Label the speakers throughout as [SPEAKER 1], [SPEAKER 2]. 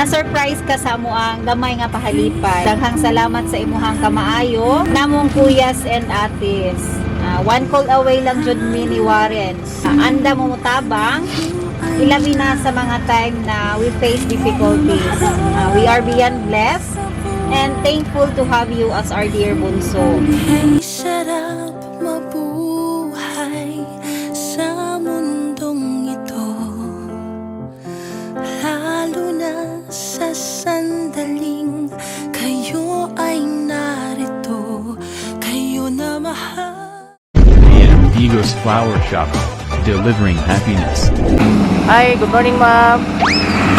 [SPEAKER 1] Na-surprise ka sa amuang gamay nga pahalipay. Daghang salamat sa imuhang kamaayo namong kuyas and atis. One call away lang jud mi ni Warren. Anda mo mutabang ilabi na sa mga time na we face difficulties. We are beyond blessed and thankful to have you as our dear bunso.
[SPEAKER 2] Kay sarap mabuhay sa mundong ito, lalo na sa sandaling kayo ay narito. Kayo na mahal.
[SPEAKER 3] AM Digos Flower Shop, delivering happiness.
[SPEAKER 4] Hi, good morning, ma'am.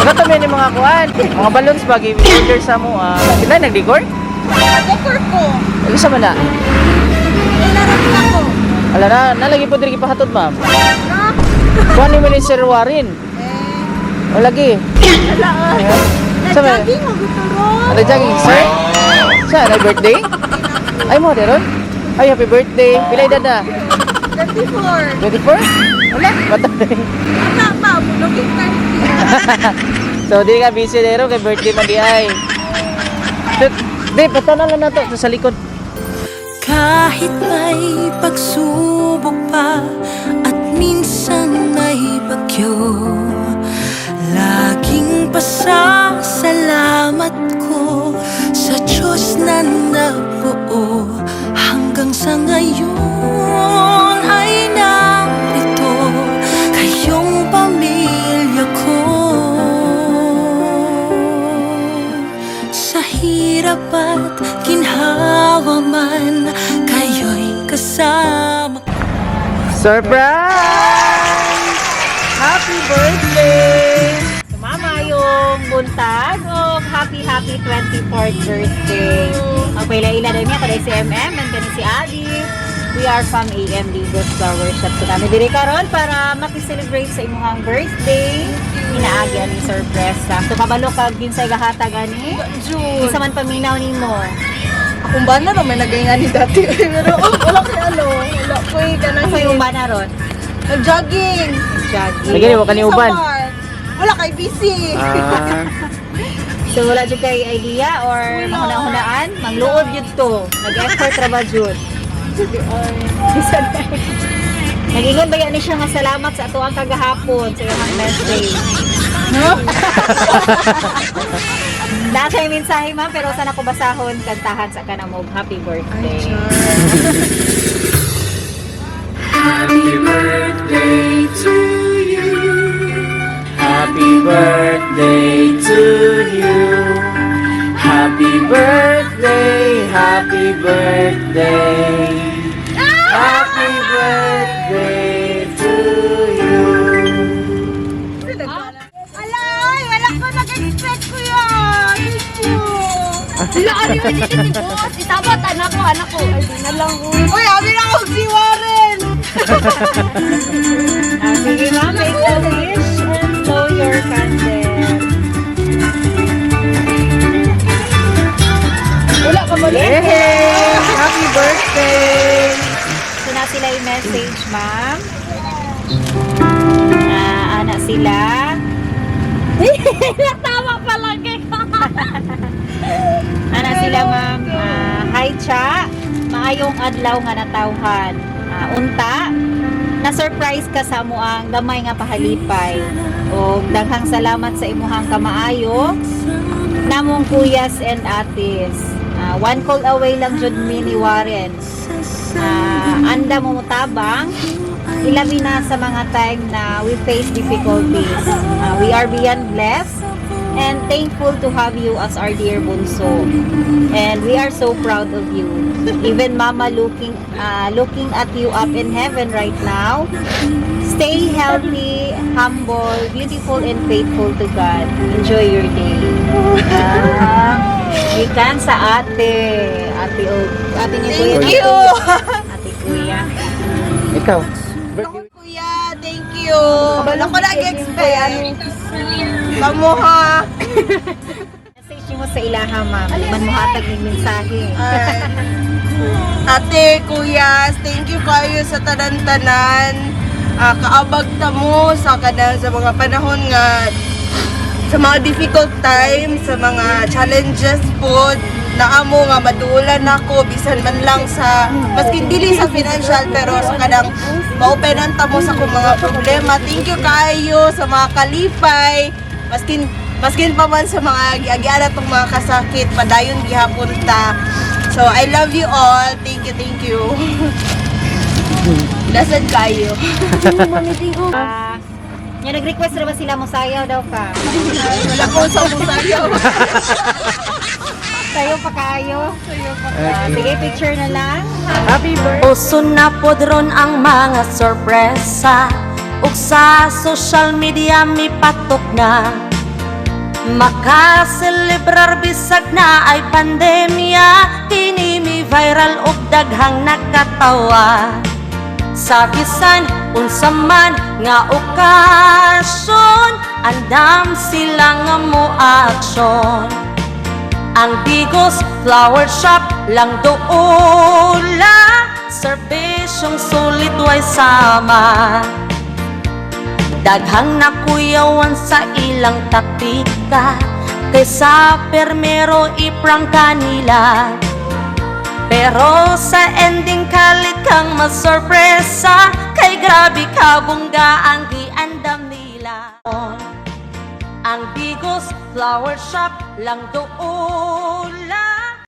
[SPEAKER 4] Ano ni mga kuan? Mga balloons ba order sa mo? Ah, sila nag-decor?
[SPEAKER 5] Nag-decor ko.
[SPEAKER 4] Ay, sa man na?
[SPEAKER 5] Nilarap na ko.
[SPEAKER 4] Ala na, nalagi po diri gipahatod, ma'am.
[SPEAKER 5] Na?
[SPEAKER 4] Kuan ni mo ni Sir Warren.
[SPEAKER 5] Eh,
[SPEAKER 4] O lagi.
[SPEAKER 5] ala ay.
[SPEAKER 4] Sa man?
[SPEAKER 5] Nag-jogging mo guturo.
[SPEAKER 4] Ano jogging, sir? Sa na birthday? Ay mo deron? Ay, happy birthday. Pila edad na?
[SPEAKER 5] 34.
[SPEAKER 4] 24? Wala, bata na eh.
[SPEAKER 5] Ata pa, looking 30.
[SPEAKER 4] So, di ka busy dero kay birthday man di ay. Di, bata na lang na to sa likod.
[SPEAKER 2] Kahit may pagsubok pa at minsan may bagyo, laging pasasalamat ko sa Diyos na nabuo. Hanggang sa ngayon ay narito kayong pamilya ko. Sa hirap at ginhawa man, kayo'y kasama.
[SPEAKER 4] Surprise! Happy birthday!
[SPEAKER 1] Mama, yung buntag o happy happy 24th birthday. Ang paila-ila daw niya, kaday si MM and kani si Adi. We are from AM Digos Flower Shop. So kami diri karon para maki-celebrate sa imuhang birthday. Inaagi ani sorpresa. So kabalo kag ginsay gahatag ani?
[SPEAKER 5] June.
[SPEAKER 1] Isa man paminaw nimo.
[SPEAKER 5] Akong bana na may nagaingan ni dati. Pero oh, wala kay ano. Wala ko eh. Kanang
[SPEAKER 1] Ano yung bana ron?
[SPEAKER 5] Nag-jogging.
[SPEAKER 1] Jogging.
[SPEAKER 4] Lagi mo kani
[SPEAKER 5] Sa
[SPEAKER 4] uban.
[SPEAKER 5] park. Wala kay busy.
[SPEAKER 4] Ah.
[SPEAKER 1] So wala jud kay idea or mahuna-hunaan, mangluod jud to. Nag-effort ra ba jud? Nag-ingon ba yan ni siya nga salamat sa ato ang kagahapon sa iyang message?
[SPEAKER 5] No?
[SPEAKER 1] Na siya yung mensahe, ma'am, pero sana ko basahon kantahan sa kanamog. Happy birthday.
[SPEAKER 3] Happy birthday to you.
[SPEAKER 4] Happy birthday to you. Happy birthday, happy birthday. Happy birthday to you.
[SPEAKER 5] Alay, wala ko nag-expect ko yan. Thank you.
[SPEAKER 6] Wala, ano yun, hindi si boss. Isabat, anak ko, anak ko. Ay, di na lang. Uy.
[SPEAKER 5] Uy, abi na ako si Warren.
[SPEAKER 1] Ah, sige ma'am, make a wish and blow your candle.
[SPEAKER 5] Wala ka mali.
[SPEAKER 4] Yay! Happy birthday!
[SPEAKER 1] So na sila yung message, ma'am. Ah, ana sila.
[SPEAKER 6] Tama pa lang kay
[SPEAKER 1] Ana sila, ma'am. Ah, hi, Cha. Maayong adlaw nga natawhan. Ah, unta, na-surprise ka sa amuang gamay nga pahalipay. O daghang salamat sa imuhang kamaayo namong kuyas and atis. Ah, one call away lang jud mi ni Warren. Ah, anda mo mutabang ilabi na sa mga time na we face difficulties. Ah, we are beyond blessed and thankful to have you as our dear bunso. And we are so proud of you. Even mama looking at you up in heaven right now. Stay healthy, humble, beautiful, and faithful to God. Enjoy your day. Ah, gikan sa ate. Ate o ate ni Kuya.
[SPEAKER 5] Thank you.
[SPEAKER 1] Ate Kuya.
[SPEAKER 4] Ikaw.
[SPEAKER 5] Ako, kuya, thank you. Wala ko nag-expect. Tamo ha.
[SPEAKER 1] Message mo sa ilaha, ma'am. Man mohatag ning mensahe.
[SPEAKER 5] Ay. Ate, kuya, thank you kayo sa tanan-tanan. Ah, kaabag ta mo sa kanang sa mga panahon nga Sa mga difficult times, sa mga challenges po, naamo nga madulan nako bisan man lang sa maskin dili sa financial, pero sa kanang ma-openan ta mo sa akong mga problema. Thank you kaayo sa mga kalipay. Maskin pa man sa mga giagian atong mga kasakit, padayon gihapon ta. So I love you all. Thank you, thank you. Blessed kayo.
[SPEAKER 1] Ah, nya nag-request ra ba sila mo sayaw daw ka?
[SPEAKER 5] Wala ko sa musayaw.
[SPEAKER 1] Sayaw pa kayo. Ah, sige, picture na lang.
[SPEAKER 4] Happy birthday!
[SPEAKER 2] Uso na pod ron ang mga sorpresa ug sa social media mipatok na. Makaselebrar bisag na ay pandemya. Kini mi viral ug daghang nakatawa. Sa bisan unsa man nga okasyon, andam sila nga mo aksyon. Ang Digos Flower Shop lang doula, serbisyong sulit way sama. Daghang nakuyawan sa ilang taktika, kaysa permero iprang kanila. Pero sa ending kalit kang masorpresa, kay grabe kabongga ang giandam nila. Ang Digos Flower Shop lang doula.